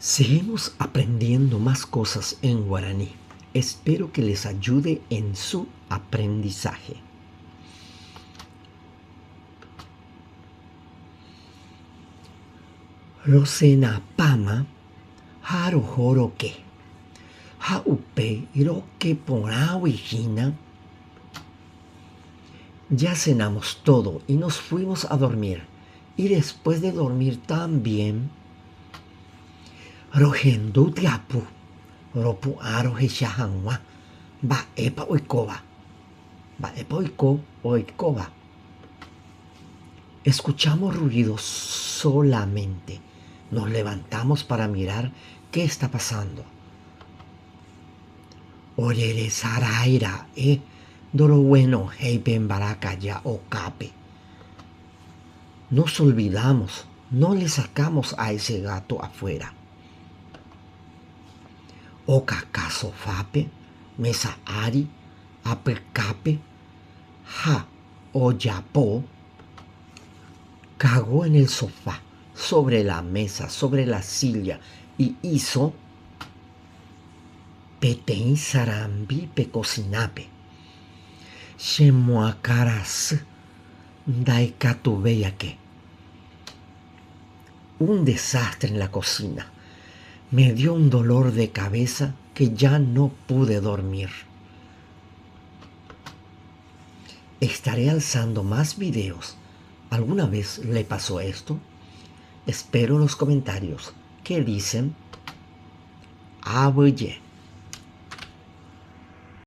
Seguimos aprendiendo más cosas en guaraní. Espero que les ayude en su aprendizaje. Rosenapáma ha roho roke. Ha upéi roke porãgui hína. Ya cenamos todo y nos fuimos a dormir. Y después de dormir también, rohendu tyapu, ropu'ã rohecha hag̃ua mba'épa oikóva. Mba'épa oiko oikóva. Escuchamos ruido solamente. Nos levantamos para mirar qué está pasando. Oreresarái ra'e ndoroguenohẽi pe mbarakaja okápe. Nos olvidamos, no le sacamos a ese gato afuera. Okaka sofápe, mesa ári, apykápe ha ojapo Cagó en el sofá, sobre la mesa, sobre la silla y hizo peteĩ sarambi pe kosinápe. Chemoakãrasy ndaikatuvéi ake. Un desastre en la cocina. Me dio un dolor de cabeza que ya no pude dormir. Estaré alzando más videos. ¿Alguna vez le pasó esto? Espero los comentarios. ¿Qué dicen? Avyje.